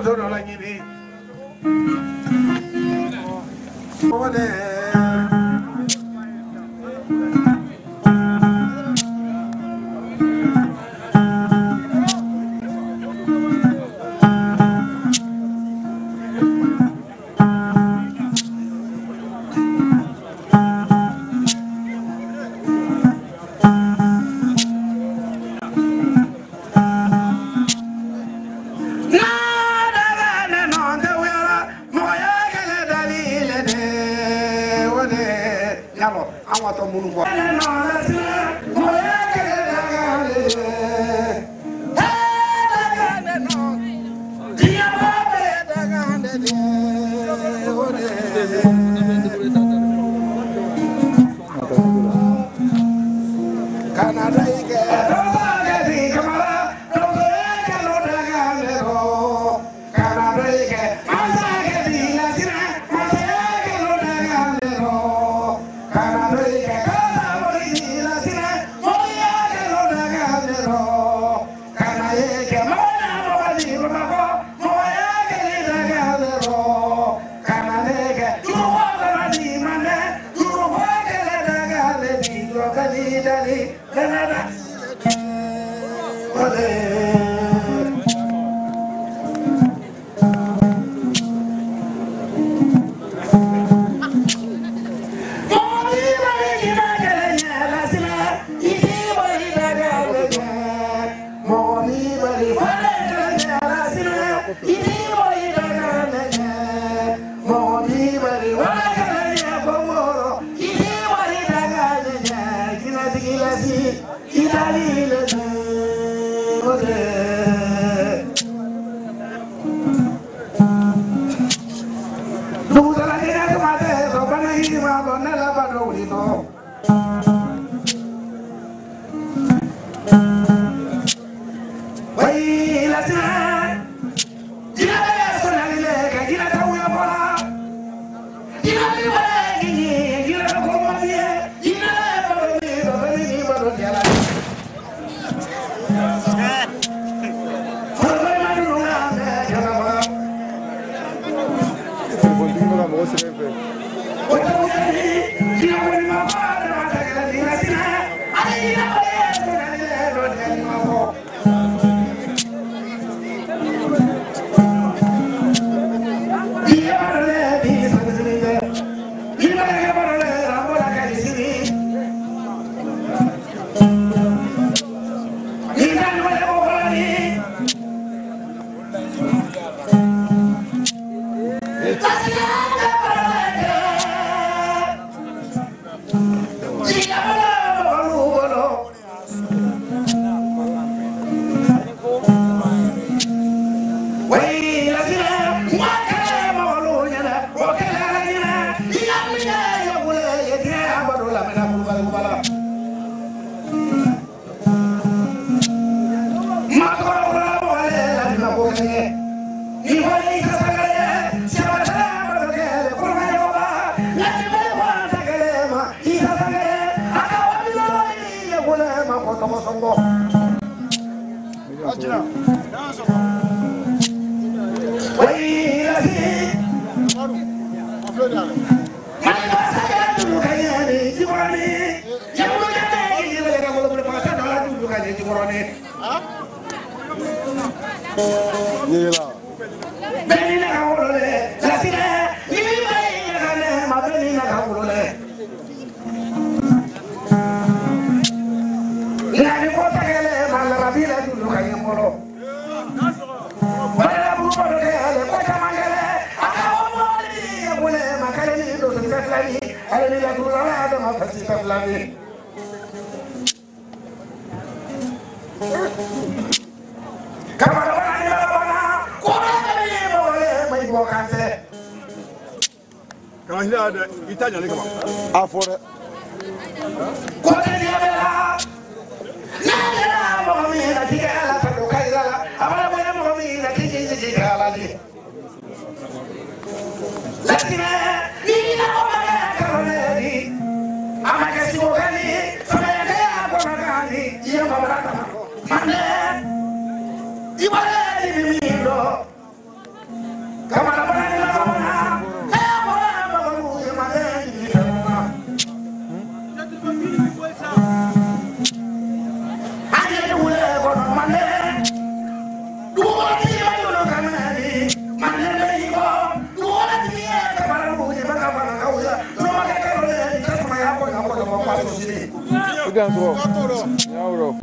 muso dɔ la ɲini. Dansoko. Nyawro.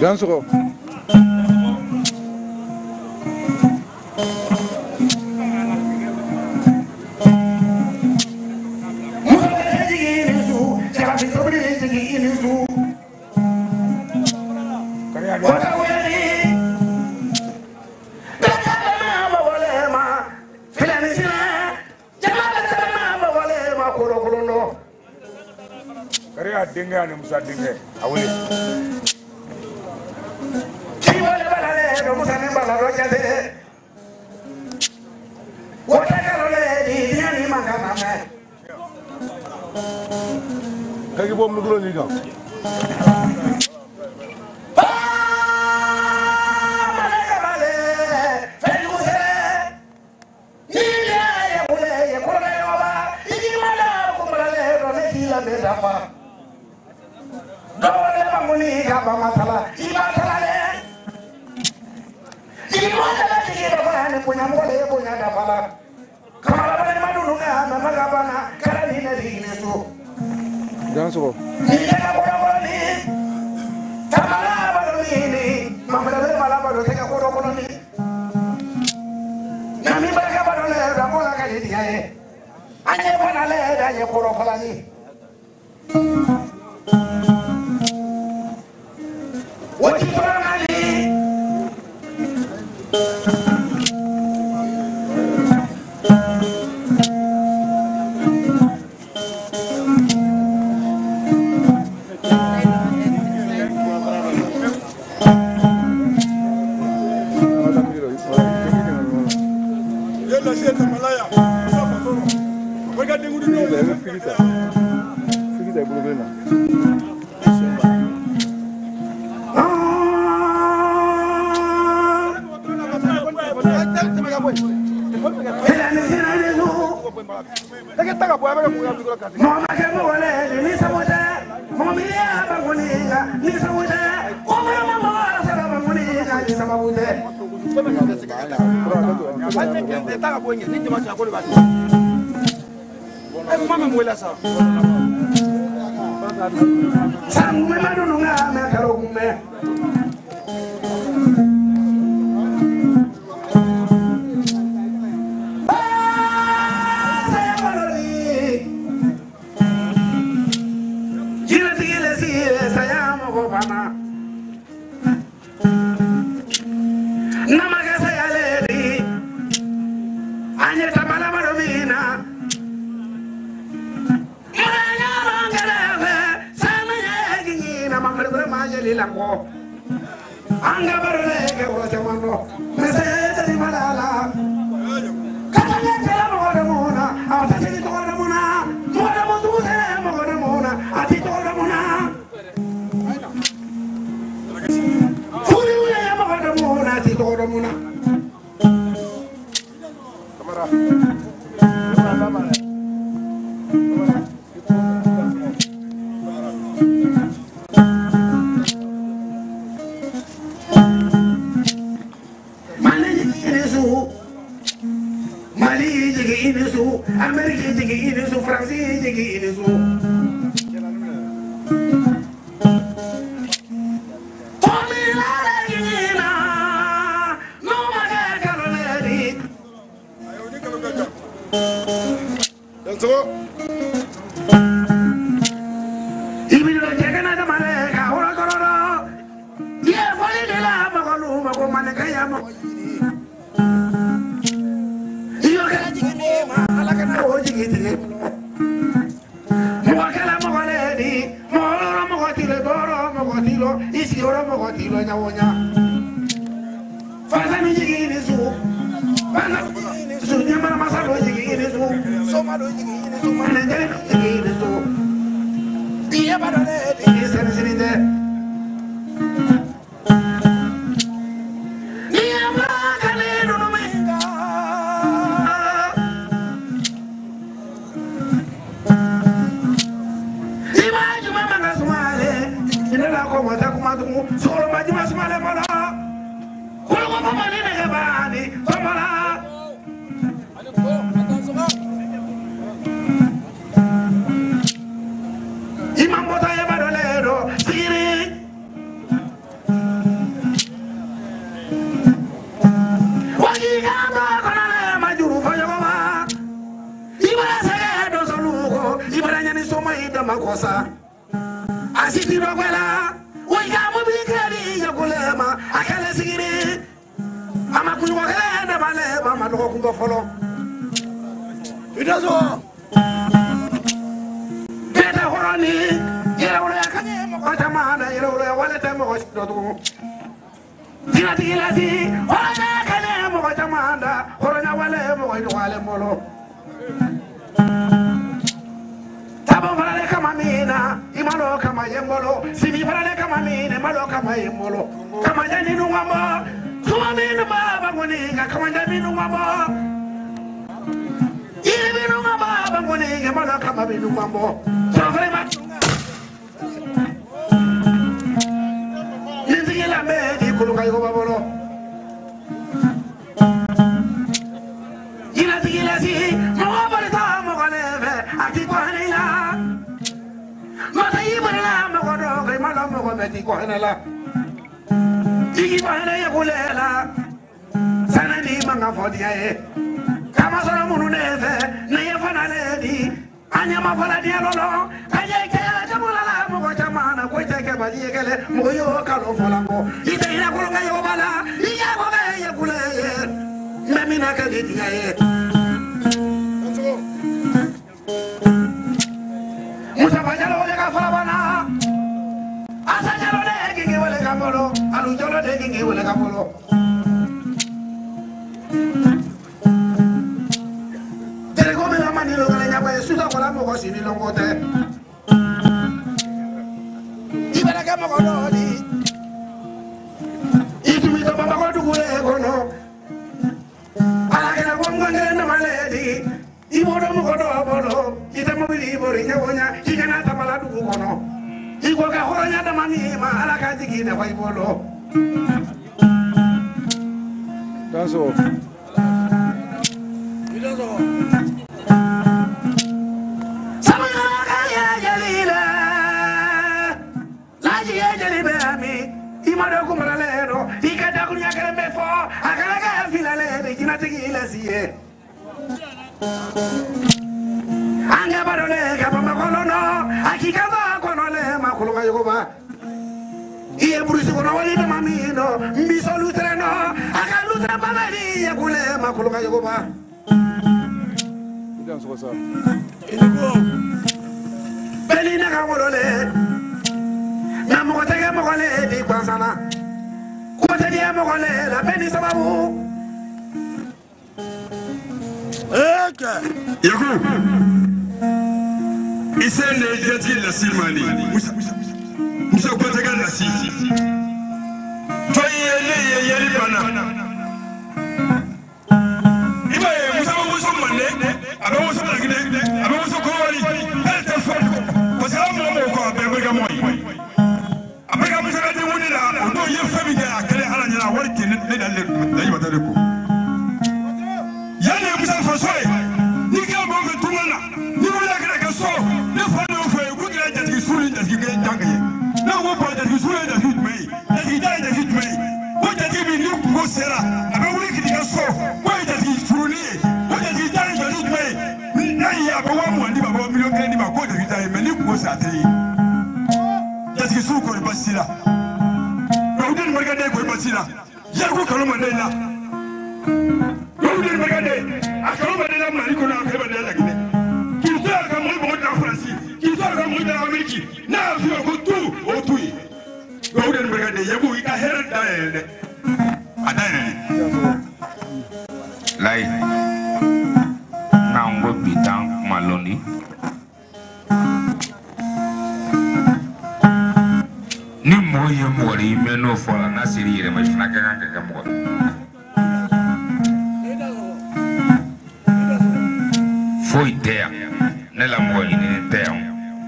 Dansoko. Denkɛ ni Musa denkɛ a wele. Kaki bɔ micro nin kan. Dansoko. masa do jigi ini su soma do jigi ini su mande jeli do jigi ini su iye ba do le di seni seni de ni ma kale no menga ima juma manga sumale ina la ko mata kuma tu solo ma juma sumale mala ko ko mama ni ne ba ni famala imam bota ya badolero sigiri wagi gamba konale majuru fayoba ibara sege do soluko ibara nyani soma ida makosa asiti dogwela wagi mu bi kali yakulema akale sigiri ama kunywa kele da bale mama do ko folo idazo beta horoni yere wala kanye mo ko tamana yere wala wala te mo ko do dina tigilasi wala kanye mo ko tamana horonya wala mo ko do wala molo tabo farale kama mina imalo kama yembolo simi farale kama mina imalo kama yembolo kama jani nungamo tuma mina baba ngoni kama jani nungamo ili nunga baba ngoni imalo kama binungamo sofre ma nizigila me di kuluka yugo babolo ila tigila si mo barita mo galeve ati ko hanila mata ibra mo ko do kay malo mo ko meti ko hanala tigi ko hana ya kulela sanani manga fodia e kama sala munu neve ne ya fana le di anya ma fala di lolo kanye ke jamula la mo ko jamana ko te ke ba di kele mo yo ka lo fola ko ite ina ko nga yo bala iya ko ga ye kule memi na ka di ya ye Musa fajalo le ka fala bana asa jalo le kingi wele ka bolo alu jalo le kingi wele ka bolo tere ko me la mani lo kale nyapa suta ko la mo ko sini lo ko te ibara ka mo ko do di itu mi to bamba ko dugule ko no ala kala ko ngone na male di ibodo mo ko do bolo ite mo bi ibori nyawonya igana tamala dugu kono iko ka horonya damani ma ala ka jigi ne fay bolo danso idazo sama ka ya jalila la ya jalibe ami imado ko marale no ikata kunya kare me fo akala ka filale de jina tigi la siye anga barole ka mama kolono akika ba konole makuluka yoba iye burusi kono wali de mami no mbi solu treno aka lutra babali yakule makuluka yoba idan so sa ilugo belina ka wolole na mo tege mo le di kwansana ko te di mo le la beni sababu Eke Yaku Isende jati la silmani Musa kotega la si Toye le yeli bana Iba ye Musa woso mande abe woso lagine abe woso kowali elle te fort parce que am mo ko abe be ga moy abe ga Musa de woni la o do ye fami ga akale ala nyana wari te ne dalle dayi batale ko yale Musa fasoye ni ka bo fe tumana ni wala kala ka so ne fa no fe ku kila jati sulu jati ke dangaye na wo pa jati sulu jati mei jati dai jati mei ko jati mi ni ko sera abe wuli ki ka so ko jati sulu ni ko jati dai jati mei na ya ba wa mo ndi ba ba million kelen di ma ko jati dai mais ni ko sa te jati sulu ko basila ko den marga dai ko basila yar ko kalo man dai la Dawudeni barika de a kalo bɛ ne la Mali kɔnɔ a kalo bɛ ne la Laginɛ k'i to a ka mɔgɔ mɔgɔ da Faransi k'i to a ka mɔgɔ da Ameriki n'a y'a f'i ma ko tu o tu ye Dawudeni barika de Yaku i ka hɛrɛ da yɛlɛ dɛ a da yɛlɛ de. Layi mɔgɔ ye mɔgɔ de ye mɛ n'o fɔ la n'a ser'i yɛrɛ ma i fana ka kan ka kɛ mɔgɔ ye. Foyi tɛ yan ne la mɔgɔ ɲinini tɛ yan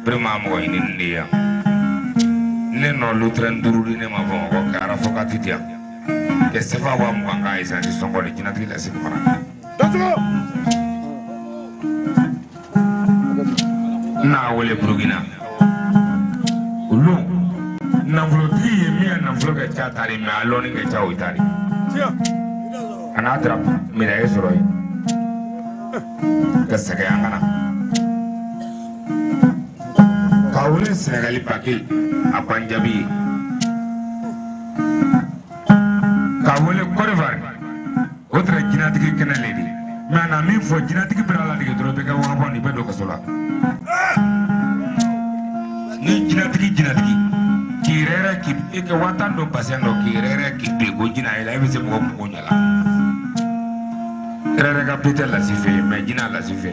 vraiment mɔgɔ ɲinini de ye yan ne nɔ lutrɛn 5 di ne ma Bamakɔ ka arafokati di yan kɛ sefa 20,000 k'a esansi sɔngɔ de jinatigi lase fana. N'a wele Burukina olu nafolotigi ye min ye nafolo kɛ ca tari mɛ a lɔnni kɛ ca o tari a n'a taara médaille sɔrɔ yen ka sɛgɛn an kana k'a wele Sɛnɛgali Baki a Banjabi ye k'a wele Côte d'Ivoire o tɛrɛ jinatigi kɛnɛ le de mɛ a na min fɔ jinatigi bɛna ladege dɔrɔn i bɛ kɛ wagabɔ ni i bɛ don kaso la ni jinatigi k'i yɛrɛ k'i e kɛ 10,000 don basɛn dɔ k'i yɛrɛ k'i bin ko jina yɛlɛ e bɛ se mɔgɔ mɔgɔ ɲɛ la yɛrɛ ka bi tɛ lasi fɛ yen mɛ jina lasi fɛ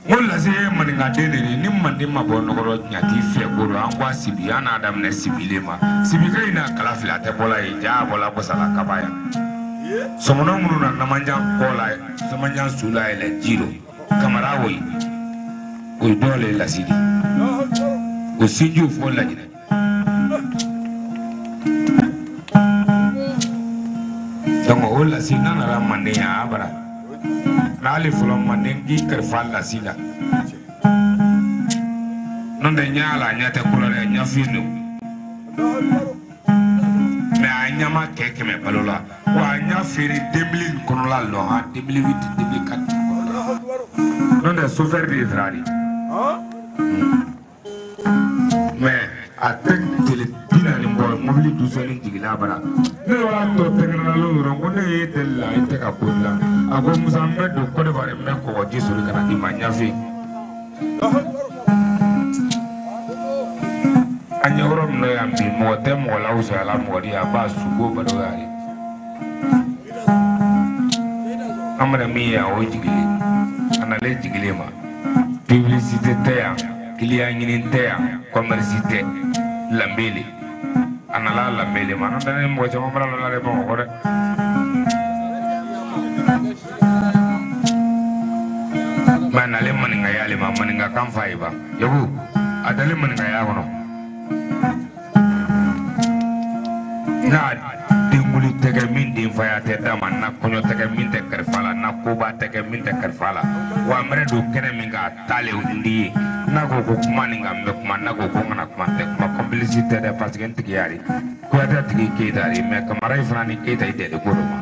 n ko lasi ye maninkaden de ye ni manden ma bɔ nɔgɔ ɲa t'i fɛ ko don an ko a sibi an n'a daminɛ sibilen ma sibikɛ in n'a kala fili a tɛ bɔla yen ja a bɔla kɔsala kaba yan sɔmɔnɔ minnu na namanjan kɔ la namanjan su la yɛlɛ ji don kamara wo ye o ye dɔw le lasi de o sinjiw fɔ laginɛ donc o lasi n'a nana manden yan a bara n'ale fɔlɔ manden k'i kalifa lasi la n'o tɛ ɲɛ la ɲɛ tɛ ko la dɛ ɲɛfin don mɛ a ɲama kɛ 100 balo la wa a ɲa feere 2000 kɔnɔla lɔ han 2008 2004 kɔnɔla n'o tɛ sofɛri de ye fila de mɛ a tɛ tile 40 bɔ mobili dusɔnni jiginna a bara ne y'a tɔ tɛgɛrɛla dɔrɔn ko ne ye deli la i tɛ ka ko dilan a ko Musa n bɛ don Côte d'Ivoire n bɛ kɔgɔji soli ka na d'i ma ɲafe an ye yɔrɔ min na yan bi mɔgɔ tɛ mɔgɔ lawusaya la mɔgɔ di a b'a su ko balo y'ale an bɛna min ye yan o ye jigilen a nalen jigilen ma publicité tɛ yan kiliyan ɲini tɛ yan commerce tɛ lanbele a nana lanbele ma n'o tɛ ne mɔgɔ caman b'a la dɛ Bamakɔ dɛ mɛ a nalen maninkaya le ma maninkakan fa ye ba yaku a dalen maninkaya kɔnɔ n'a denkuli tɛ kɛ min denfaya tɛ d'a ma na kɔɲɔ tɛ kɛ min tɛ kalifa la na koba tɛ kɛ min tɛ kalifa la wa a mɛrɛ don kɛnɛ min kan a t'ale ndi ye n'a ko ko kuma nin kan n bɛ kuma n'a ko ko n kana kuma n tɛ kuma complice tɛ dɛ parce que n tigi y'ale Kuyate tigi Keyita de mɛ Kamara in fana ni Keyita i dɛli ko dɔ ma.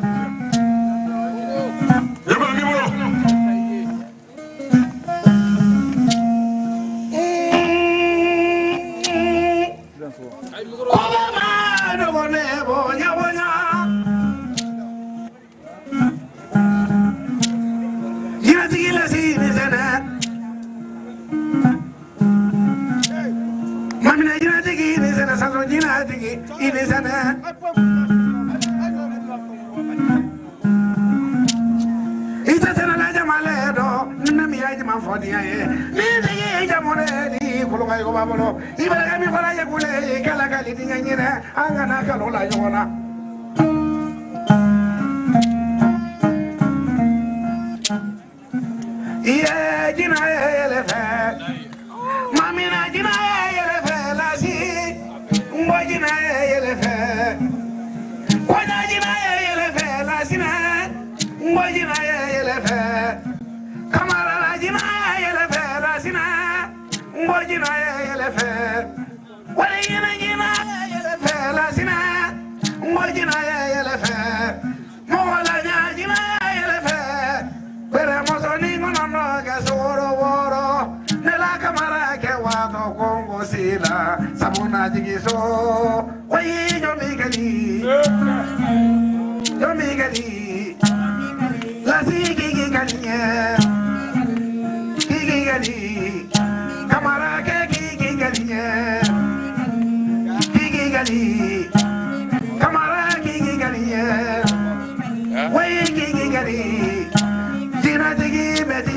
Jinatigi bɛ ti,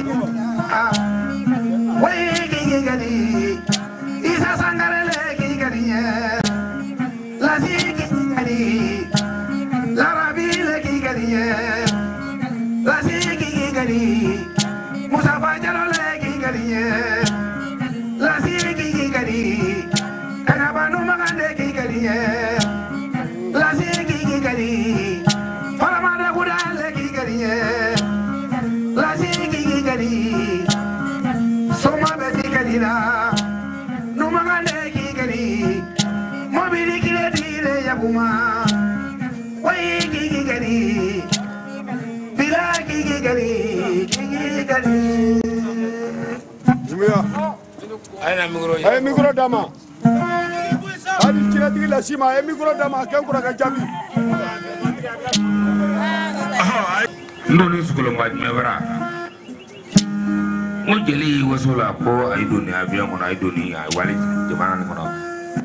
wayi kiki gali. ye lasiri k'i ka di kanaba numagande k'i ka di ye lasiri k'i ka di faramada kudale k'i ka di ye lasiri k'i ka di soma bɛ k'i ka di la numagande k'i ka di mobili kile dile yakuma wayi k'i ka di bila k'i ka di k'i ka di. A ye micro d'a ma. Hali cilatigi lasi ma a ye micro d'a ma a kɛ n kɔrɔkɛ jaabi. N donni sugulonba jumɛn wɛrɛ n ko jeli y'i waso la ko a ye don nin avion kɔnɔ a ye don nin a ye wali jamana nin kɔnɔ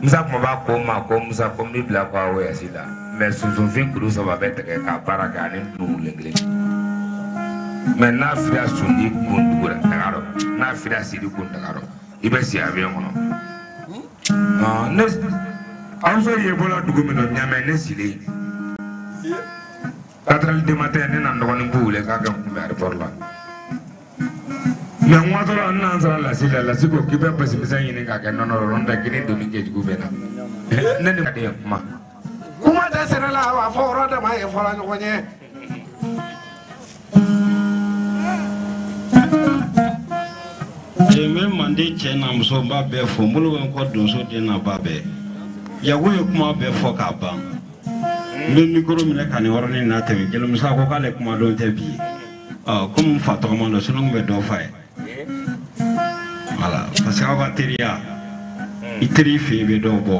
Musa kumaba ko n ma ko Musa ko n b'i bila ko a wɔyasi la mɛ sunsunfin kuru saba bɛ tigɛ k'a baara kɛ ani dunukulen kelen mɛ n'a fira sundi kun dugu la daga dɔ n'a fira sidi kun daga dɔ i bɛ si avion kɔnɔ ne aw ye bɔla dugu min na ɲamɛ ne silen 4h du matin ne na n dɔgɔnin ko wele k'a kɛ n kunbɛn aéroport la mɛ n watɔla n nana sɔrɔ lasi la lasi ko k'i bɛ basimisɛn ɲini k'a kɛ nɔnɔ la n'o tɛ k'i ni doni kɛjugu bɛ na ne ni den kuma. Kuma tɛ sɛnɛ la wa fɔ yɔrɔ dama ye fɔra ɲɔgɔn ye. N bɛ manden cɛ n'a muso n b'a bɛɛ fo n bolo bɛ n kɔ donso den n'a ba bɛɛ Yago ye kuma bɛɛ fɔ k'a ban n bɛ mikoro minɛ ka nin yɔrɔnin na tɛmɛ Jelimusa ko k'ale kuma dɔn tɛ bi ye ɔ komi n fa tɔgɔma don sinon n kun bɛ dɔ f'a ye voilà parce que aw ka teriya i teri fɛ yen bɛ dɔw bɔ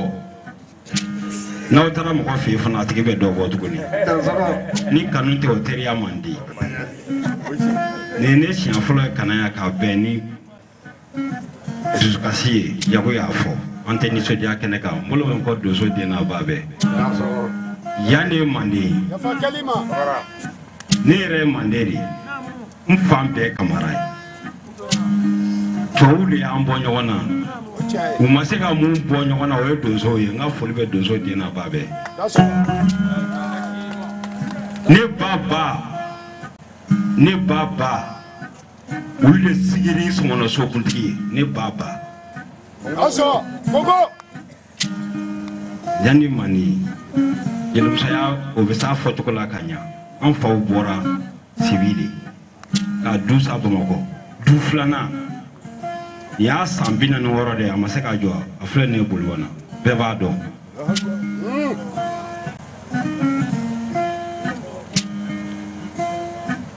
n'aw taara mɔgɔ fɛ yen fana a tigi bɛ dɔ bɔ tuguni ni kanu tɛ o teriya man di nin ye ne siɲɛ fɔlɔ ye ka na yan ka bɛn ni dusukasi ye Yago y'a fɔ an tɛ nisɔndiya kɛnɛ kan n bolo bɛ n kɔ donso den n'a ba bɛɛ yan de ye manden ye ne yɛrɛ ye manden de ye n fan bɛɛ kamara ye tubabuw de y'an bɔ ɲɔgɔn na u ma se ka mun bɔ ɲɔgɔn na o ye donsow ye n ka foli bɛ donso den n'a ba bɛɛ ne ba ba ne ba ba olu de sigiri sɔmɔnɔ sokuntigi ye ne ba ba. Yanni mani jelimusaya o bɛ s'a fɔcogo la ka ɲa an faw bɔra sibi de ka du sa Bamakɔ du filanan nin y'a san 46 de ye a ma se ka jɔ a filɛ nin ye Boliwana bɛɛ b'a dɔn.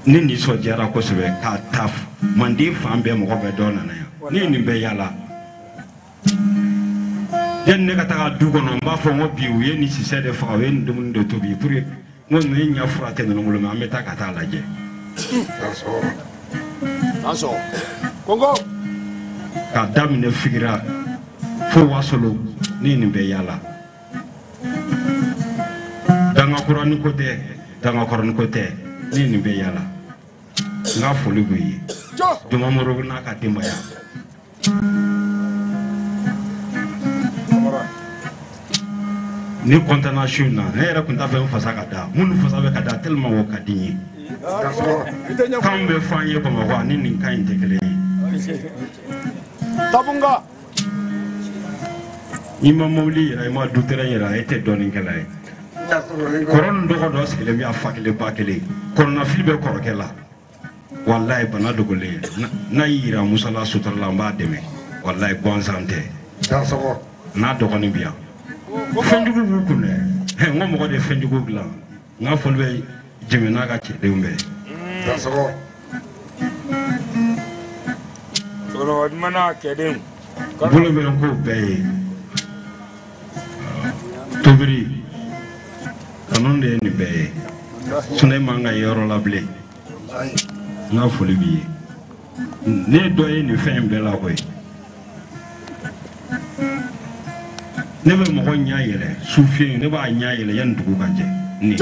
Ne nisɔndiyara kosɛbɛ k'a ta manden fan bɛɛ mɔgɔ bɛɛ dɔ nana yan ne ye nin bɛɛ yaala yanni ne ka taga du kɔnɔ n b'a fɔ n ko bi u ye nin sisɛ de faga u ye nin dumuni de tobi pour que n ko ninnu ɲɛ fura tɛ ninnu bolo mɛ an bɛ taa ka taa lajɛ. K'a daminɛ Figira fo Wasolo ne ye nin bɛɛ yaala dangakuranin ko tɛ dangakɔrɔnin ko tɛ ne ye nin bɛɛ yaala n ka foli b'u ye Jomamoro n'a ka denbaya. Ne kɔntanna su in na ne yɛrɛ tun t'a fɛ n fasa ka da minnu fasa bɛ ka da tellement o ka di n ye kan bɛ fɔ an ye Bamakɔ ani nin kan in tɛ kelen ye. N'i ma mobili yira i ma du terrain yira e tɛ dɔɔninkɛla ye. Kɔrɔ ni dɔgɔ dɔ sigilen bɛ a fa kelen ba kelen kɔnɔnafili bɛ kɔrɔkɛ la walayi bana dogolen n'a y'i yira Musala sutura la n b'a dɛmɛ walayi gansan tɛ n'a dɔgɔnin bɛ yan fɛnjugu b'u kun dɛ n ko mɔgɔ de ye fɛnjugu dilan n ka foli bɛ Jɛmɛ n'a ka cɛdenw bɛɛ. Bolo bɛ n k'o bɛɛ ye tobiri kanu de ye nin bɛɛ ye sinɔn e man ka ye yɔrɔ la bilen n ka foli b'i ye ne dɔ ye nin fɛn in bɛɛ la koyi ne bɛ mɔgɔ ɲɛ yɛlɛ sufin ne b'a ɲɛ yɛlɛ yanni dugu ka jɛ nin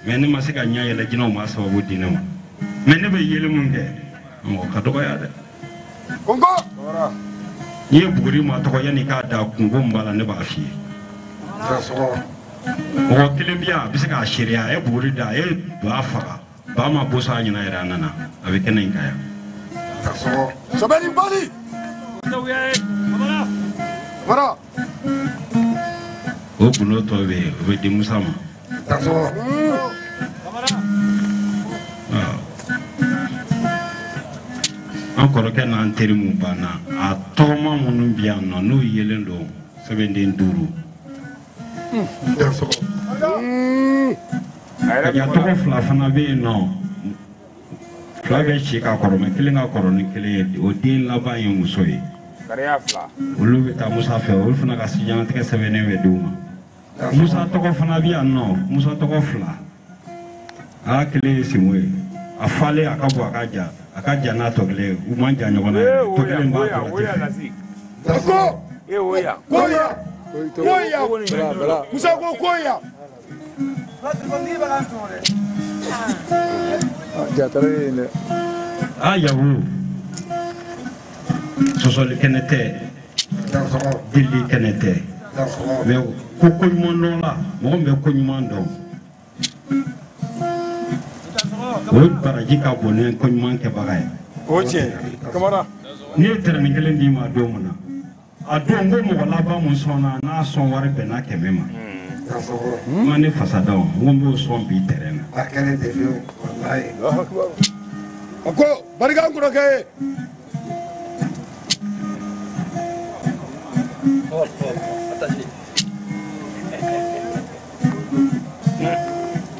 mɛ ne ma se ka ɲɛ yɛlɛ jinɛw ma sababu di ne ma mɛ ne bɛ yeli mun kɛ mɔgɔ ka dɔgɔya dɛ n'i ye buguri ma tɔgɔ yanni k'a da kunko min b'a la ne b'a f'i ye mɔgɔ kelen bɛ yan a bɛ se k'a seereya a ye buguri da a ye ba faga ba ma boso a ɲɛna yɛrɛ a nana a bɛ kɛnɛ in kan yan. Sɛbɛnni bali. Kamara. O gundo tɔ bɛ yen, o bɛ di Musa ma. An kɔrɔkɛ n'an teri mun banna, a tɔgɔma minnu bɛ yan nɔ n'u yelen don sɛbɛnden 5. A tɔgɔ 2 fana bɛ yen nɔ, 2 bɛ si ka kɔrɔ mɛ kelen ka kɔrɔ ni kelen ye, o den laban ye muso ye. Olu bɛ taa Musa fɛ, olu fana ka sijanatigɛ sɛbɛnnen bɛ d'u ma. Musa tɔgɔ fana bɛ yan nɔ, Musa tɔgɔ 2. A kelen ye Sinbo ye, a falen a ka bon a ka ja, a ka jan n'a tɔ kelen ye, u man jan ɲɔgɔn na yɛrɛ, tɔ kelen b'a droite fɛ. Ko. Ko ya. Ko ya. Musa ko ko ya. A Yaku, sɔsɔli kɛnɛ tɛ, deli kɛnɛ tɛ, mɛ ko ɲuman dɔn la, mɔgɔ min bɛ ko ɲuman dɔn, o baraji ka bon ni ko ɲuman kɛbaga ye. O tiɲɛ. Kamara. Ne ye tɛrɛnin kelen d'i ma don min na, a don ko mɔgɔ laban mun sɔnna n'a sɔn wari bɛnna 100 ma. N ma ne fasa da o, n ko n b'o sɔn bi tɛrɛn na. A ko barika n kɔrɔkɛ ye.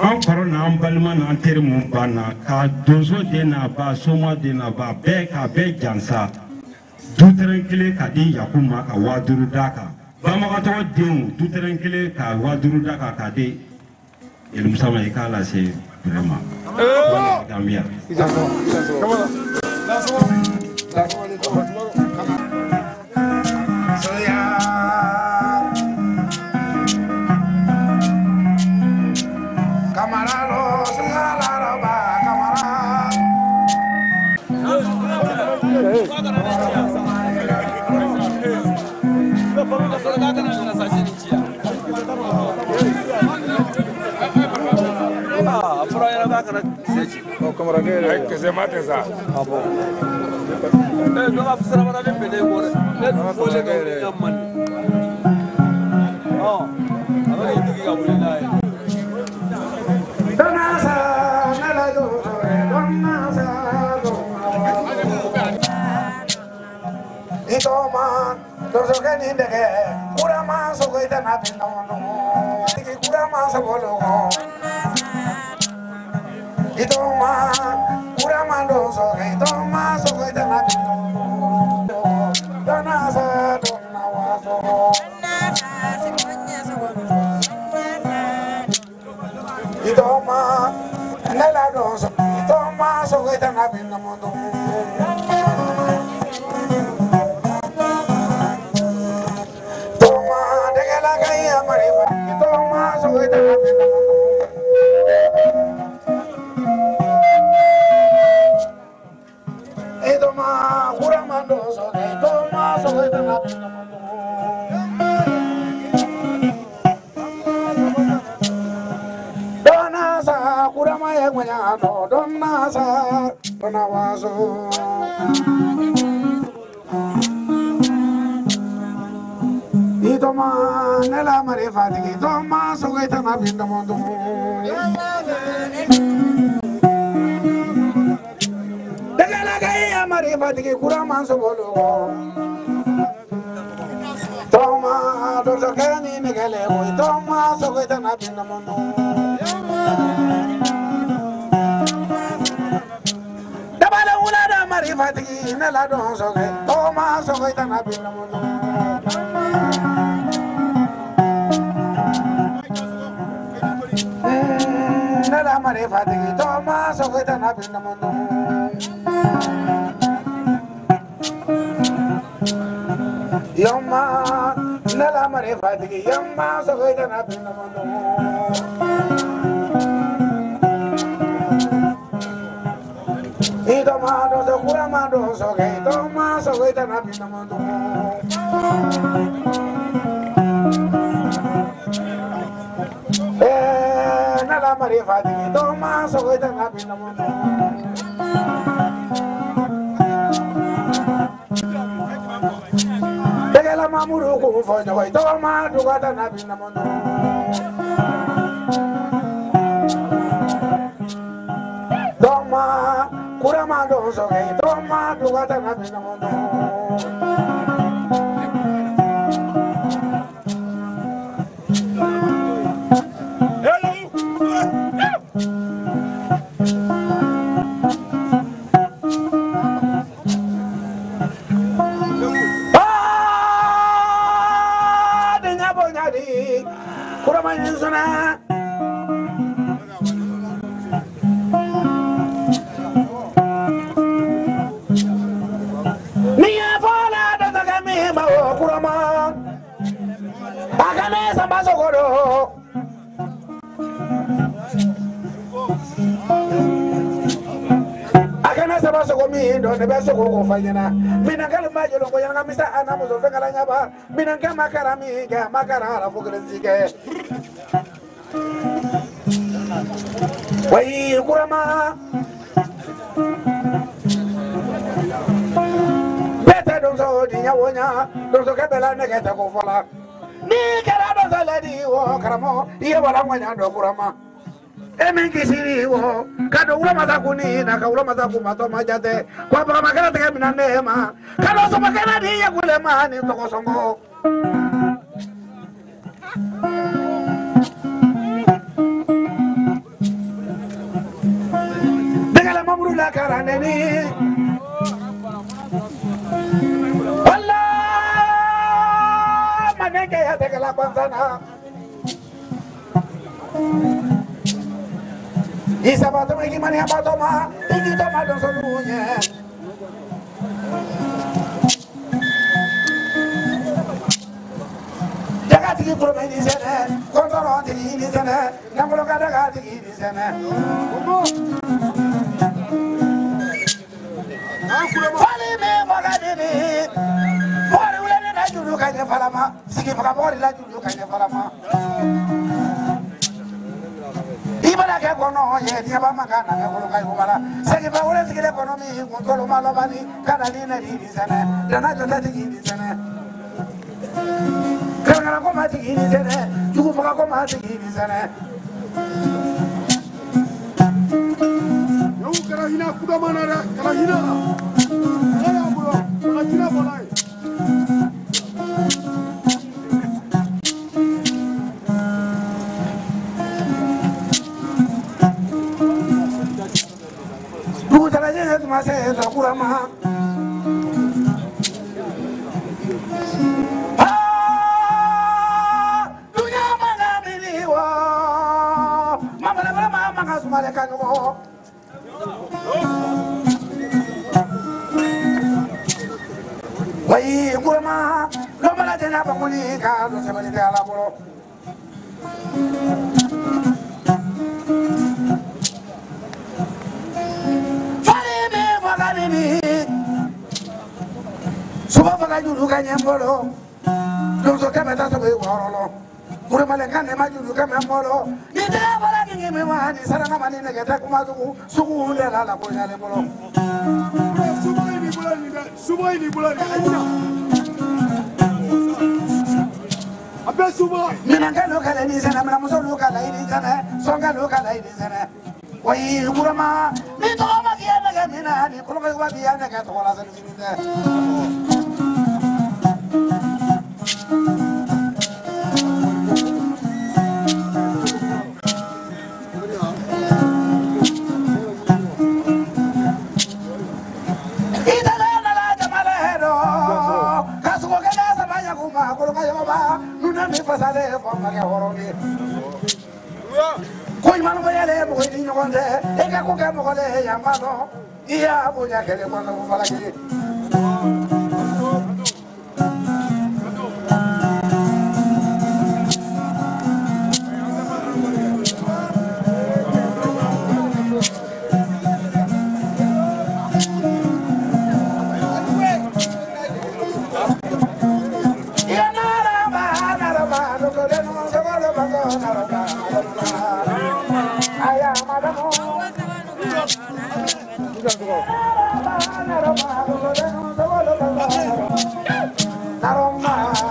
An kɔrɔ n'an balima n'an teri mun banna ka donso den n'a ba, soma den n'a ba, bɛɛ k'a bɛɛ jansa dutɛrɛn kelen ka di Yaku ma ka 5000 d'a kan. Banbagatɔ denw dutɛrɛn kelen ka 5000 d'a kan k'a di Musa ma, i k'a lase vraiment. Gambia. Kamara. Kisɛ ma tɛ sa. Mamuru ko fɔ ɲɔgɔn ye tɔgɔma dugata na bi namondo. Tɔgɔma kurama donsoge tɔgɔma dugata na bi namondo. Wai kurama bete donso dinya wonya donso kebela nege ta ko fola ni kera donso ledi wo karamo iye wala ngonya do kurama emin kisiri wo kado wula mazakuni na ka wula mazakuma to majate kwa baka makana tege mina nema kado so makana di ya kulema ni toko songo degala mamuru la karane ni walla manenge ya degala kwanzana Isabato me kimani abato ma igito ma don solunye Daga tigi kurome ni sene kontoro tigi ni sene nangolo ka daga tigi ni sene Fali me faga dini Mori wule na julu kanye falama sigi faga mori la julu kanye falama Ibada ke kono ye ni ba maka na ko kai ko mala segi ba wole sigile kono mi ko malo bani kana ni na ni sene dana jota tigi ni sene kana ko ma tigi ni sene jugu faga ko ma tigi ni sene Yo kara hina kuda mana ra kara hina ala bulo kara hina bolai Kurama dunya manga mini wa mama la mama manga sumale kanyo wai kurama no mala tena banguli ka no se bali ala bolo Suba faga juru ka nyembolo donso kame ta sobe worolo kuremale kane ma juru kame mbolo ni te bala kingi mi wa ni saranga mani nege ta kuma sugu sugu de la la ko nyale bolo Suba ni bolo ni suba ni bolo ni ayina Abe suba mina ngalo kale ni sena mina muso lu kala ni sena songa lu kala ni sena Wai kurama ni to ma ki nege mina ni koloka wa bi nege to la senu ni te Koi manu bayale mo ni nyokonde eka ko ka mo le ya mano iya bonya kele kwanda ko fala kele Naroma,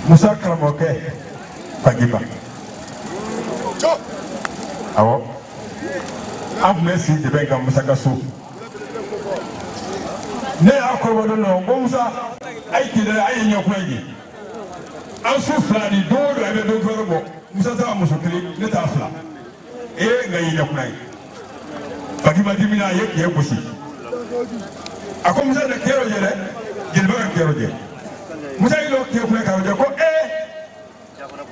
Musa karamɔgɔkɛ Fagiba awɔ an tun bɛ si dɛbɛn kan Musa ka so ne y'a kɔrɔbɔ don dɔ ko Musa a ye tile a ye ɲɛkura ye an su fila ni don o don a bɛ don wɛrɛ bɔ Musa t'a muso kelen ne t'a fila ee nka y'i ɲɛkunna ye Fatima dimina a ye kɛ gosi a ko Musa de kɛr'o jɛ dɛ jeliba ka kɛr'o jɛ Musa y'i lɔ kɛ kunna k'o jɛ ko ee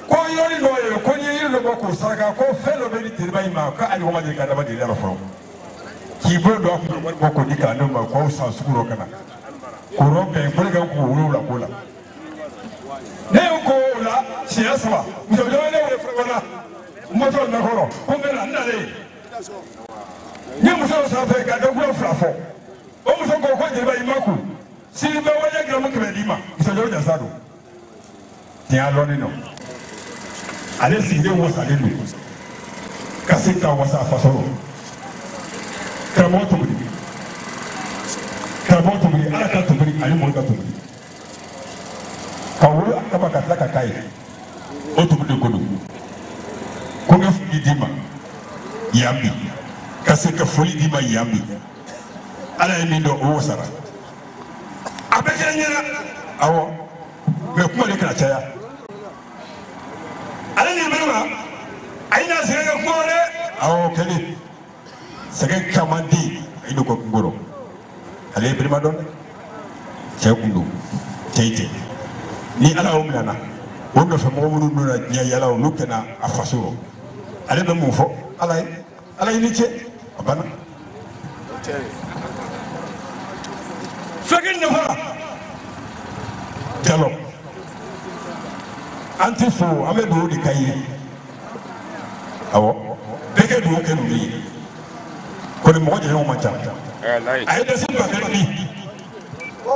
ko yɔrɔnin dɔ ye ko n'i ye yiri dɔ bɔ k'o saraka ko fɛn dɔ bɛ di jeliba in ma k'ale ko ma deli ka daba deli la fɔlɔ k'i bolo don a kun wari bɔ k'o di kalandenw ma k'aw san sugu dɔ ka na k'o bɛn ko ne ka k'o 7 ko la ne y'o ko o la siɲɛ 3 muso caman ne wele fana n bɔtɔ nakɔrɔ ko n bɛ na n nalen n ye muso dɔ sanfɛ ka dɔgɔkun 2 fɔ o muso ko ko jeliba i ma kun sini bɛ waleya garamu 100 d'i ma muso jɔw jasa don tiɲɛ lɔnnen don ale sigilen wasalen don ka se ka wasa a faso rɔ karamɔgɔ tobili karamɔgɔ tobili ala ka tobili ani mɔgɔ ka tobili ka wolo a kama ka tila ka k'a ye o tobili de ko don ko n ka foli d'i ma yan bi ka se ka foli d'i ma yan bi ala ye min dɔn o wasara a bɛɛ kɛra ɲɛna awɔ mɛ kuma de kana caya ale ni bɛ ma a ye na sɛgɛn kɛ kungo dɛ awɔ kɛlen sɛgɛn caman di a ye n'o kɛ kungo rɔ ale ye birima dɔn dɛ cɛ kun don cɛ ye cɛ ni ala y'o minɛ na o nɔfɛ mɔgɔ minnu donna diɲɛ yala olu kɛna a faso rɔ ale bɛ mun fɔ ala ye ala ye ni ce a banna fɛnkɛ nafa Jalɔ an tɛ fo an bɛ dugawu de k'a ye awɔ bɛɛ kɛ dugawu kɛ ninnu ye kɔni mɔgɔ jɛɲɔgɔn man ca a ye dasi ba kelen di ko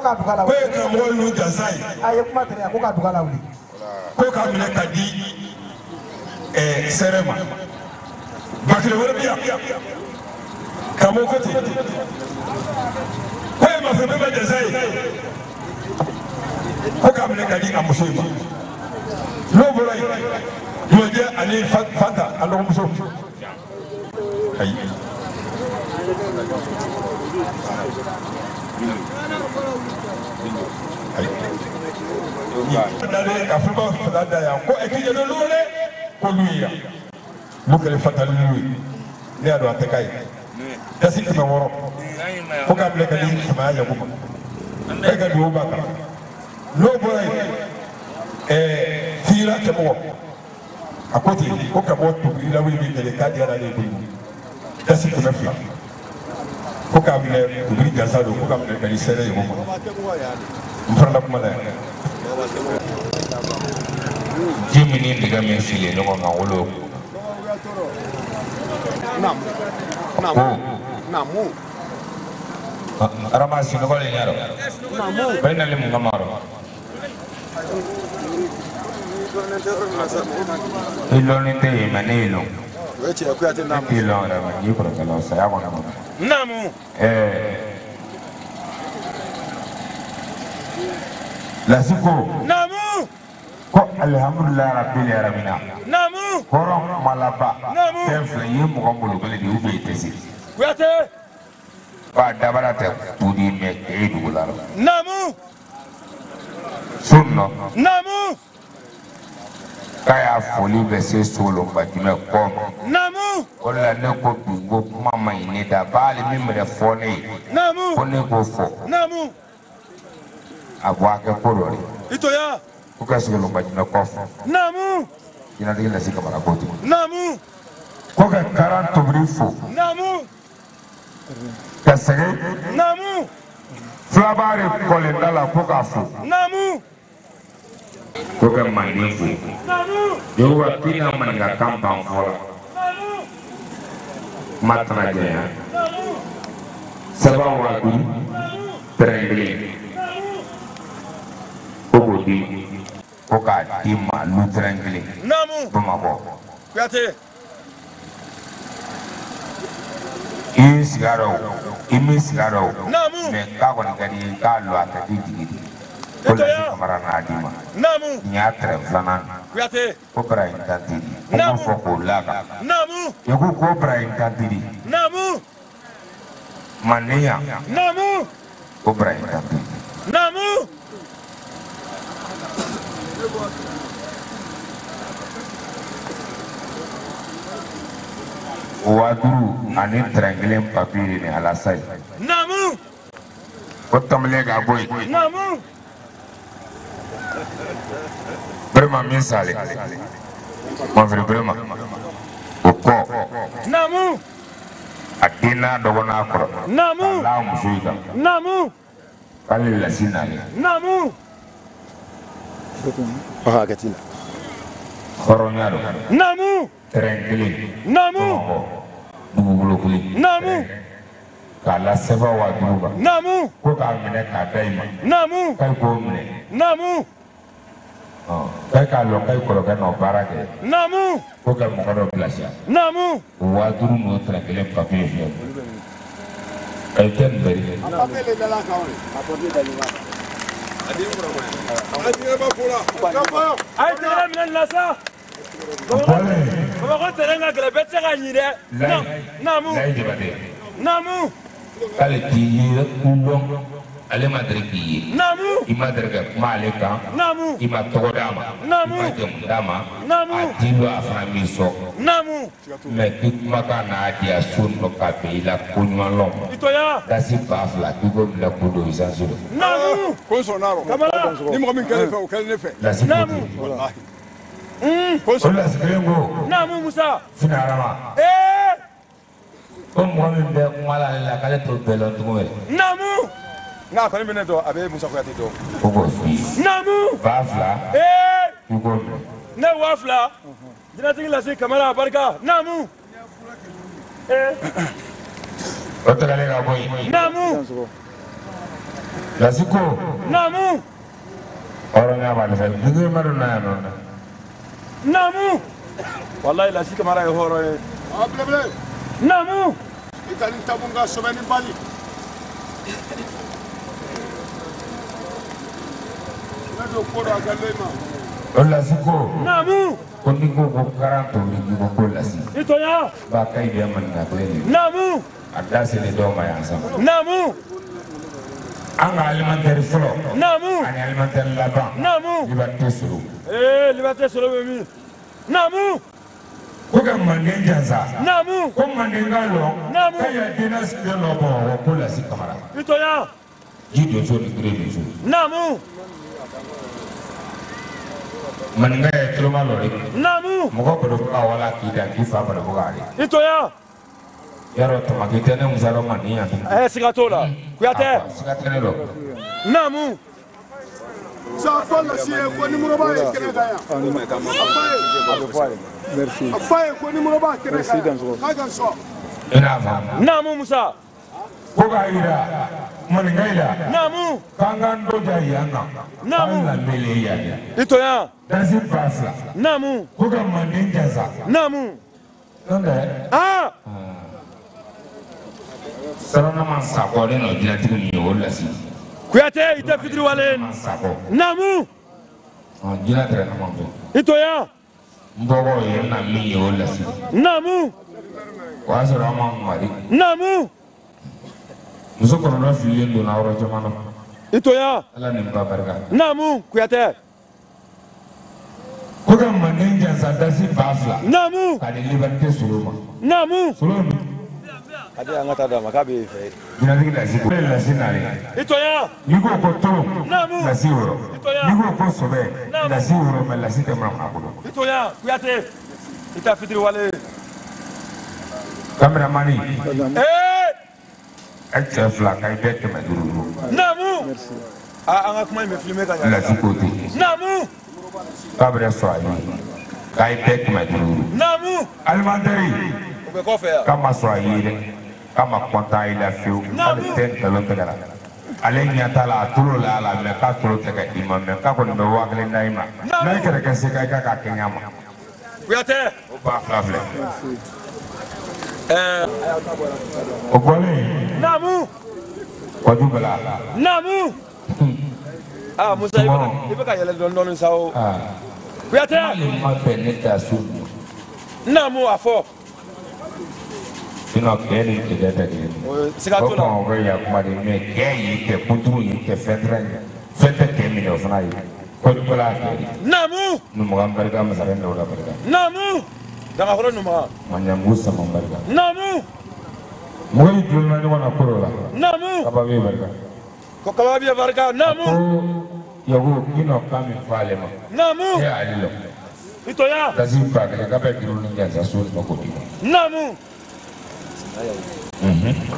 ye karamɔgɔ ninnu jansa ye a ye kuma tɛrɛ ko ka duga lawuli ko k'a minɛ ka di sɛrɛ ma ba kelen wɛrɛ bɛ yan karamɔgɔ ko ten ko ye mafɛn bɛɛ ma jansa ye ko k'a minɛ ka di a muso in ma n'o bɔra yen ɲɔjɛ ani Fanta a dɔgɔmuso ayi ayi dalen ka fɛnba fila da yan ko k'i jɛ don dɛ ko lu ye yan lu kɛlen Fanta lu ye ne y'a dɔn a tɛ k'a ye dasi 600 ko k'a minɛ ka di Samaya Yaku ma e ka dugawu b'a kan n'o bɔra yen fira cɛmɔgɔ a ko ten ko ka bɔ tobili lawuli min kɛlen k'a diyara ale ye kojugu dasi 200 ko k'a minɛ tobili gansan don ko k'a minɛ ka di sɛrɛ ye ko ma n fana la kuma la yan. Ji min ni dingɛ min sigilen ɲɔgɔn kan olu ko Arama sinɔgɔ le ɲa rɔ bɛɛ nali mun kama rɔ i lɔnni tɛ yen mɛ ne y'i lɔn ne t'i lɔn yɛrɛ mɛ n'i kɔrɔkɛ la saya kɔnɔ ma. Naamu. Lasi ko. Naamu. Ko alihamudulilayi rabili alamina. Naamu. Hɔrɔn kumalaba. Naamu. Fɛn fila i ye mɔgɔ molobali de ye ou bien i tɛ se. Kuyate. Ba dabara tɛ tudi mɛ k'e ye dugu la. Naamu. So nɔ. Naamu. K'a y'a foli bɛ se Solomba jumɛn kɔ ma. Naamu. O de la ne ko bi n ko kuma ma ɲi ne da b'ale min yɛrɛ fɔ ne ye. Naamu. Ko ne k'o fɔ. Naamu. A bɔ a kɛ ko dɔ de. I to ya. Ko ka Solomba jumɛn kɔ fɔ. Naamu. Jinɛtigi Lasi Kamara ko ten. Naamu. Ko ka karan tobili fo. Naamu. Ka segin. Naamu. Filabaa de kɔlenda la ko k'a fo. Naamu. Ko ka manden fo. Naamu. Yakuba k'i na maninkakan ban fɔ la. Naamu. Kuma tɛna janya. Naamu. Sɛbɛn 5000 tɛrɛn kelen. Naamu. Ko k'o di. Ko k'a di ma lu tɛrɛn kelen. Naamu. Bamakɔ. Kuyate. I y'i sigi a rɔ o i m'i sigi a rɔ o. Naamu. Mɛ k'a kɔni ka di i ye k'a lɔ a ka di jigi de. Ko Lasi Kamara n'a d'i ma. Naamu. Nin y'a tɛrɛn filanan. Kuyate. Ko Ibrahim Tantiri. Ko n k'o fɔ k'o la kan. Naamu. Yaku ko Ibrahim Tantiri. Naamu. Manden yan. Naamu. Ko Ibrahim Tantiri. Naamu. 5,000 ani tɛrɛn kelen papiye ni alasa ye. Naamu. O tɛmɛnen ka bɔ yen. Naamu. Birima min sale. Mɔnfiri Birima. O kɔ. Naamu. A den n'a dɔgɔ n'a kɔrɔ. Naamu. K'a la muso in kan. Naamu. K'ale lasi nalen. Naamu. Hɔrɔnya don. Naamu. Tɛrɛn kelen. Naamu. Bamakɔ. Dugukolo kelen. Naamu. K'a la sɛbɛn 5,000 kan. Naamu. Ko k'a minɛ k'a da i ma. Naamu. K'ayi k'o minɛ. Naamu. K'ayi k'a lɔn k'ayi kɔrɔkɛ nɔ baara kɛ. Naamu. Ko ka mɔgɔ dɔ bilasira. Naamu. O 5,000 n'o tɛrɛn kelen papiye filɛ. Ayi tɛ nin bɛɛ de. A papiye le dala kan o ye. A ye tɛgɛrɛ minɛ nin la sa. Bamakɔ tɛrɛn ka gɛlɛn bɛɛ tɛ se k'a ɲi dɛ. Naamu. Layi Jabate. Naamu. K'ale t'i ye lɔn ale ma deli k'i ye. Naamu. I ma deli ka kuma ale kan. Naamu. I ma tɔgɔ d'a ma. Naamu. I ma jamu d'a ma. Naamu. A t'i lɔn a fana m'i sɔn. Naamu. Mɛ k'i kumakan n'a diya so nɔ ka bɛn i la ko ɲuman lɔn. I tɔya. Dasi 2,000 k'i k'o minɛ k'o don isansi rɔ. Naamu. Ko n sɔnna rɔ. Kamara. Ni mɔgɔ min kɛlen fɛ o kɛlen ne fɛ. Lasi ko Naamu. ten. Walahi. O lasi kelen ko. Naamu Musa. Sini Adama. Ee. Ko mɔgɔ min bɛ kuma la ale la k'ale t'o bɛɛ lɔn tugun yɛrɛ. Naamu. Nka a kɔni bɛ ne dɔn a bɛ Musa Kuyate dɔn. Ko k'o f'i ye. Naamu. 2,000. Ee. K'i k'o minɛ. Ne 2,000. Jinɛtigi lasi Kamara a barika. Naamu. Ee. O tɛgɛlen ka bɔ yen. Naamu. Lasi ko. Naamu. Hɔrɔnya b'ale fɛ. Dugu ma don n'a yan nɔ dɛ. Naamu. Walayi lasi Kamara ye hɔrɔn ye. A belebele. Naamu. I ka nin tabu ka sɛbɛn ni bali. Ne don ko dɔ a ka len ma. O lasi ko. Naamu. Ko n'i ko ko karan tobi k'i ko ko lasi. I tɔya. Ba ka i bɛ maninka kelen de ye. Naamu. A da selen dɔw ma yan sa. Naamu. An ka alimentaire fɔlɔ. Naamu. Ani alimentaire laban. Naamu. Liberté sɔrɔ. Ee liberté sɔrɔ bɛ min? Naamu. Ko ka manden jansa. Naamu. Ko manden ka lɔn. Naamu. K'a yɛrɛ denna sigilen nɔ Bamakɔ ko lasi Kamara. I tɔya. Ji donso ni kure donso. Naamu. Maninka ye tuloma lɔ de. Naamu. Mɔgɔ baro ka wala k'i da k'i fa baro k'ale. I tɔya. Yarɔ tamaki tɛ ne Musa dɔ manden yan tugun. Ɛɛ siga t'o la. Kuyatɛ. Siga tɛ ne dɔ. Naamu. Sa fɔ lasi ye ko nimoro b'a ye kɛnɛ kan yan. Merci. A f'a ye ko nimoro b'a kɛnɛ kan yan. K'a ka sɔn. I n'a faamu. Naamu Musa. Ko k'a yira maninka yi la. Naamu. K'an k'an dɔ ja yan kan. Naamu. K'an danbe le yan de. I tɔya. Dasi 2,000. Naamu. Ko ka manden jansa. Naamu. N'o tɛ. Aa. Sarana ma sakɔ ne nɔ jinɛtigi min ye o lasi. Kuyatɛ i tɛ fitiriwale. Ma sakɔ. Naamu. Jinɛ tɛrɛ ne ma fɛ. I tɔya. N bɔkɔ ye n na min ye o lasi. Naamu. O y'a sɔrɔ an ma mari. Naamu. Muso kɔnɔntɔn fililen donna yɔrɔ caman na. I tɔya. Ala ni ba barika. Naamu Kuyatɛ. Ko ka manden jansa dasi 2,000. Naamu. K'a di liberté solo ma. Naamu. Solo min. A di an ka taa d'a ma k'a bɛ fɛ. Jinɛtigi lasi ko. Ne lasi nalen. I tɔya. N'i ko ko toro. Naamu. Lasi wɔrɔ. I tɔya. N'i ko ko sɔbɛ. Naamu. Lasi wɔrɔ mɛ lasi tɛ manamana bolo. I tɔya Kuyatɛ. I tɛ fitiriwale. Kameramani. Ee. E cɛ fila ka i bɛɛ 500. Naamu. Aa an ka kuma in bɛ filmer ka ɲa. Lasi ko ten. Naamu. K'a bɛ sɔrɔ a ye. K'a ye bɛɛ 500. Naamu. Alimentaire. O bɛ kɔfɛ yan. K'a ma sɔrɔ a ye dɛ. K'a ma kɔntan i la fiyewu. Naamu. K'ale tɛ nkalon tigɛ la. Ale ɲɛ t'a la a tulo la a la mɛ k'a tulo tɛ ka i ma mɛ k'a kɔni bɛ 5,000 d'a i ma. Naamu. N'a ye kɛlɛ kɛ se ka i ka k'a kɛ ɲa ma. Kuyatɛ. O 2,000 filɛ. Ɛɛ. O bɔlen. Naamu. Kɔju bala. Naamu. Aa Musa i bɛ ka yɛlɛ dɔɔni dɔɔni sa o. Kuyatɛ. Hali ma bɛn ne da so ma. Naamu a fɔ. Sinon kɛ ni cɛkɛ tɛ kelen ye. Siga t'o la. O kɔn o bɛ yan kuma de mɛ kɛ y'i kɛ kunturu y'i kɛ fɛn tɛrɛ ye fɛn tɛ kɛ minɛ o fana ye. Kɔju bala y'a kɛ de. Naamu. Numugan barika masakɛ Dawuda barika. Naamu. Dangankɔrɔ Numa. Maɲanbugu sama barika. Naamu. Mɔgɔ y'i tulonna ɲɔgɔn na ko dɔ la. Naamu. Kaba bɛ barika. Ko kaba bɛ barika. Naamu. Ko Yago k'i nɔ kan min fɔ ale ma. Naamu. E y'ale lɔ. I toya. Tasi ba kelen k'a bɛ juru ni jansa so ma k'o d'i ma. Naamu.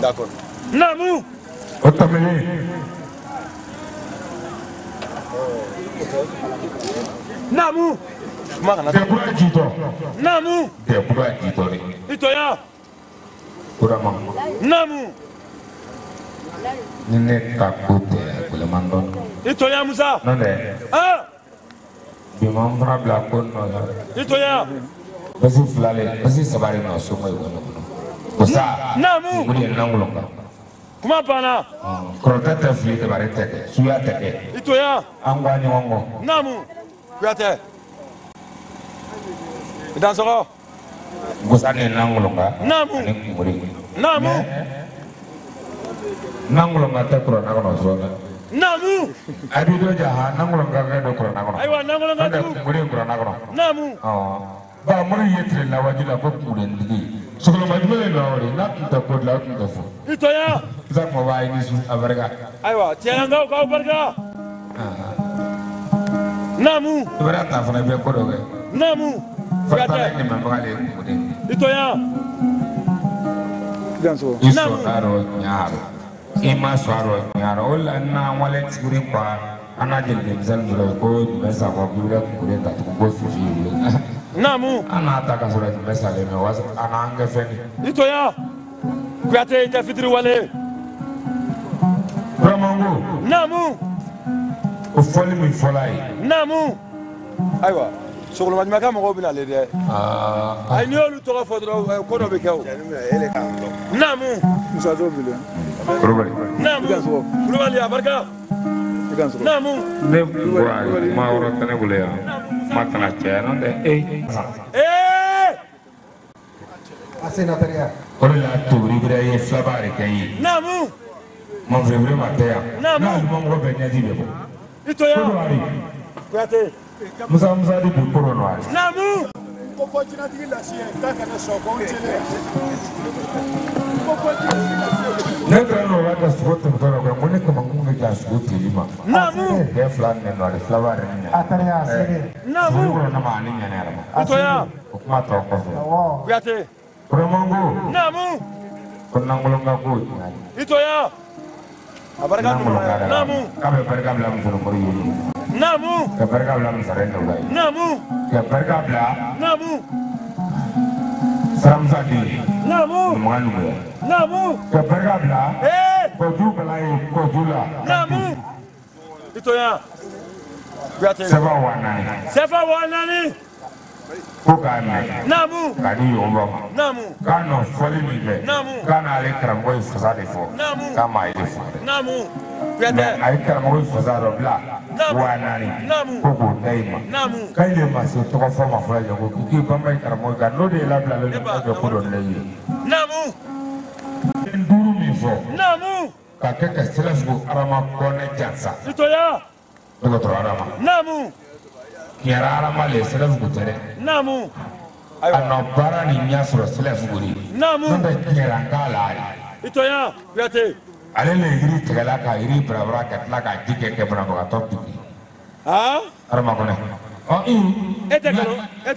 D'accord. Naamu. O tɛmɛnen. Naamu. Dɛkura jitɔ. Naamu. Dɛkura jitɔ de. I toya. Kurama. Naamu. Ni ne ka ko tɛ gɛlɛman dɔɔni. I toya Musa. N'o tɛ. Ah. Bi ma n fana bila ko nɔ la. I toya. Basi fila le basi saba de nɔ so ma ye kɔnɔ. O sa. Naamu. O de ye lankolon kan. Kuma banna. Kɔrɔtɛ tɛ fili dabari tɛ kɛ suya tɛ kɛ. I toya. An ko an ɲɔgɔn kɔ. Naamu. Kuyatɛ. I dansɔgɔ. Gosa ni lankolon kan. Naamu. Ani kunbori. Naamu. Nankolon ka tɛ kuranna kɔnɔ sɔn dɛ. Naamu. A b'i dɔ ja ha nankolon ka kɛ don kuranna kɔnɔ. Ayiwa nankolon ka jugu. N'o tɛ kunbori kuranna kɔnɔ. Naamu. Ba mori ye tile lawaji la ko kunbori-tigi. Sogoloma jumɛn de nɔ o de n'a tun tɛ ko dilan o tun tɛ fɔ. I toya. Isa kumaba a ye ni su a barika. Ayiwa tiɲɛnakaw k'aw barika. Naamu. I bɛna ta fana i bɛ ko dɔ kɛ. Naamu. Fata ne dɛmɛbaga de ye kunbori. I toya. I sɔn t'a rɔ ɲa rɔ. I ma sɔn a rɔ ɲa rɔ o la n'an wale tigiri kuwa an n'a jeli denmisɛnnin dɔrɔn ko jumɛn sa kɔ k'i bɛ kunbori ta tugun ko fifi y'i bolo. Naamu. An n'a ta ka sɔrɔ jumɛn salen mɛ wa a n'an kɛ fɛn de. I toya. Kuyate i tɛ fitiri wale. Buramango. Naamu. O fɔli min fɔla ye. Naamu. Ayiwa sogoloma ɲuman ka mɔgɔw bɛ nalen dɛ. Ayi n'i y'olu tɔgɔ fɔ dɔrɔn ko dɔ bɛ kɛ o. Naamu. Musa dɔw b'i la. Kulubali. Naamu. Kulubali a barika. Naamu. Ne bɔra kuma yɔrɔ tɛ ne bolo yan. Kuma tɛna caya n'o tɛ ee. Ee. O de la tobili bɛrɛ ye filaba de kɛ ye. Naamu. Mɔnfɛn ma tɛ yan. Naamu. N'ale ma mɔgɔ bɛɛ ɲɛji bɛ bɔ. I toya. Ko dɔ ari. Kuyate. Musa Musa de bi ko dɔ nɔ ari. Naamu. Ko fɔ jinɛtigi lasi ye k'a kana sɔn ko n teliya. Ko fɔ jinɛtigi lasi ye. Ne taara n'o la ka sogo tɛmɛtɔ la ko ne kamankun bɛ ja sogo teli ma. Naamu. Bɛɛ fila nɛ nɔ ale filaba yɛrɛ ni ɲɛ. A taara y'a sere. Naamu. Sogo kɔnɔ ma ani ɲɛnɛ yɛrɛ ma. I toya. O kuma tɔ kɔfɛ. Kuyate. Kuramango. Naamu. Ko nankolon ka ko tiɲɛ. I toya. A barika Nankolon Naamu. K'a bɛ barika bila musokɔrɔ ye. Naamu. Ka barika bila musaren dɔw la ye. Naamu. Ka barika bila. Naamu. Saramusa den. Naamu. Numuya numuya. Naamu. Ka barika bila. Ee. Kɔju bala ye kɔju la. Naamu. I toya. Kuyate. Sɛfa 4000. Sɛfa 4000. Ko k'a minɛ. Naamu. K'a di Yakuba ma. Naamu. K'a nɔ fɔli min kɛ. Naamu. K'a n'ale karamɔgɔ ye fasa de fɔ. Naamu. K'a ma ye de fɔ dɛ. Naamu. Kuyate. Mɛ a ye karamɔgɔ ye fasa dɔ bila. Naamu. 4000. Naamu. Ko k'o da i ma. Naamu. K'ale de ma se tɔgɔ fɔ ma fɔlɔ Yaku k'i k'i banba ye karamɔgɔ ye kan n'o de ye labilalen don k'a kɛ ko dɔ ne ye. Naamu. Den duuru min fɔ. Naamu. Ka kɛ ka sira sugu Adama Kɔnɛ jansa. I toya. Dɔgɔtɔrɔ Adama. Naamu. Kiɲɛra Adama le sira sugu tɛ dɛ. Naamu. A nɔ baara ni ɲɛ sɔrɔ sira sugu de. Naamu. N'o tɛ kiɲɛra n k'a la de. I toya. Kuyate. Ale le yiri tigɛla ka yiri barabara ka tila ka ji kɛ banabagatɔ pipi. Aa. Adama Kɔnɛ. Ɔ i. E tɛ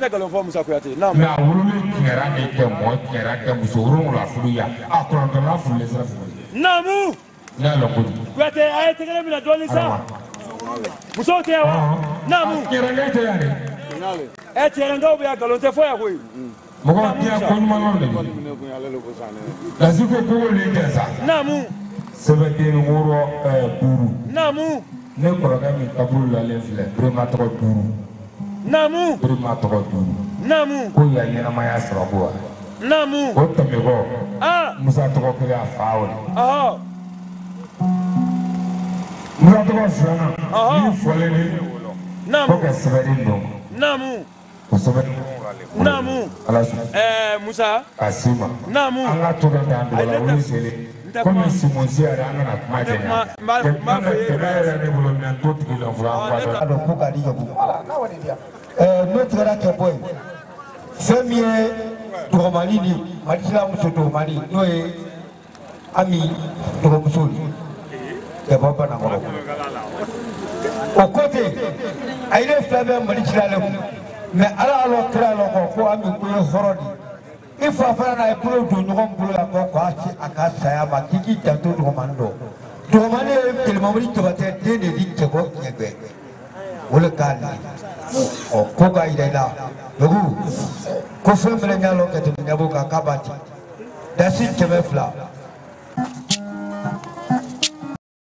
nkalon fɔ Musa Kuyate. Naamu. Mɛ a wololen kiɲɛra de kɛ mɔgɔ kiɲɛra kɛ muso 7 furu yan a 9nan furulen sira sugu de. Naamu. N y'a lɔn kojugu. Kuyate a ye tɛgɛrɛ minɛ dɔɔnin sa. Musow tɛ yan wa. Naamu. Kiɲɛrɛnkɛ tɛ yan dɛ. Ɛ tiɲɛrɛnkaw bɛ yan nkalon tɛ fɔ yan koyi. Mɔgɔ diɲɛ ko ɲuman de don. Lasi ko kogo le jɛ sa. Naamu. Sɛbɛnden 6 5. Naamu. Ne kɔrɔkɛ min kaburu lalen filɛ Birima tɔgɔ 5. Naamu. Birima tɔgɔ 5. Naamu. Ko yan ɲɛnamaya sababu wa. Naamu. O tɛmɛ kɔ. Aa. Musa tɔgɔ kelen a fa o de. Ɔhɔ. Musa tɔgɔ filanan. Ɔhɔ. Min fɔlen ni. Naamu. Ko ka sɛbɛnden don. Naamu. O sɛbɛn. Naamu. Ala sɔn. Ɛɛ Musa. Ka s'i ma. Naamu. An ka to ka dan dugu la olu selen. Komi Simon si yɛrɛ an kana kuma jɛnya. Kɛmɛ yɛrɛ ne bolo mɛ n t'o tigi lɔn fɔlɔ an k'a dɔn. A dɔn ko k'a di Yaku. N'o tigɛra kɛ bɔ ye. Fɛn min ye dɔgɔmani ni Malisila muso dɔgɔmani n'o ye Ami dɔgɔmuso de ye ka bɔ Banakɔrɔ. O ko ten a ye ne fila bɛ Malisila le kun mɛ Ala y'a lɔn kira y'a lɔn kɔ ko Ami ko ye hɔrɔn de ye. I fa fana n'a ye bolo don ɲɔgɔn bolo yan kɔ k'a se a ka saya ma k'i k'i janto dɔgɔmani dɔ. Dɔgɔmani ye Kelemamuri Jabatɛ den de di Cɛbɔ Ɲɛgbɛ o le k'a li ɔ ko k'a yira i la dugu ko fɛn fɛnɛ ɲa lɔ ka tɛmɛ ɲɛbɔ kan k'a b'a di dasi 200.